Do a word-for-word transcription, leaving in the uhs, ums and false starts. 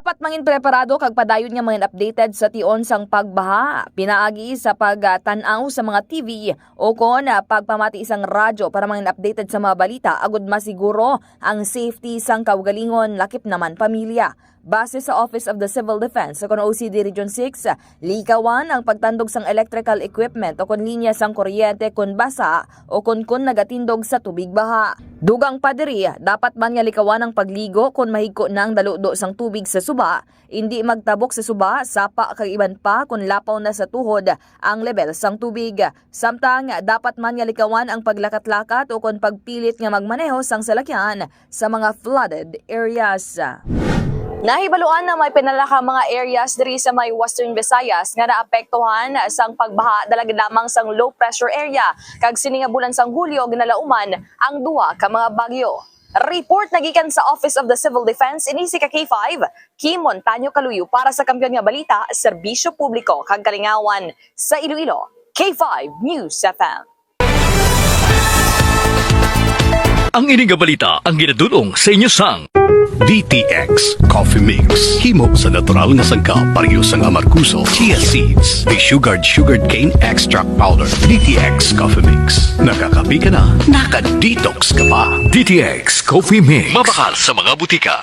Dapat mangin preparado kag padayon nga mangin updated sa tion sang pagbaha, pinaagi sa pagtan-aw sa mga T V o kon, ah, pagpamati sang radyo para mangin updated sa mga balita agud masiguro ang safety sang kaugalingon, lakip naman pamilya. Base sa Office of the Civil Defense o kon O C D Region six, likawan ang pagtandog sang electrical equipment o kon linya sang kuryente kon basa o kon kon nagatindog sa tubig baha. Dugang pa diri, dapat man nga likawan ang pagligo kon mahigko na ang daludo sang tubig sa suba, indi magtabok sa suba, sapa kag iban pa kon lapaw na sa tuhod ang lebel sang tubig. Samtang dapat man nga likawan ang paglakat-lakat o kon pagpilit nga magmaneho sang salakyan sa mga flooded areas. Nahibaluan na may pinala ka mga areas diri sa may Western Visayas nga naapektuhan sang pagbaha dala gid lamang sang low pressure area, kag sini nga bulan sang Hulyo ginalauman ang duha ka mga bagyo. Report nagikan sa Office of the Civil Defense, ini si ka K five, Kim Montaño Kaluyo para sa Kampiyon nga Balita, Serbisyo Publiko kag Kalingawan sa Iloilo, K five News F M. Ang ini nga balita ang ginadul-ong sa inyo sang D T X Coffee Mix. Himo sa natural nga sangkap, pareho sang amargoso, chia seeds, desugared sugarcane extract powder. D T X Coffee Mix. Nakakape ka na, naka-detox ka pa. D T X Coffee Mix. Mabakal sa mga butika.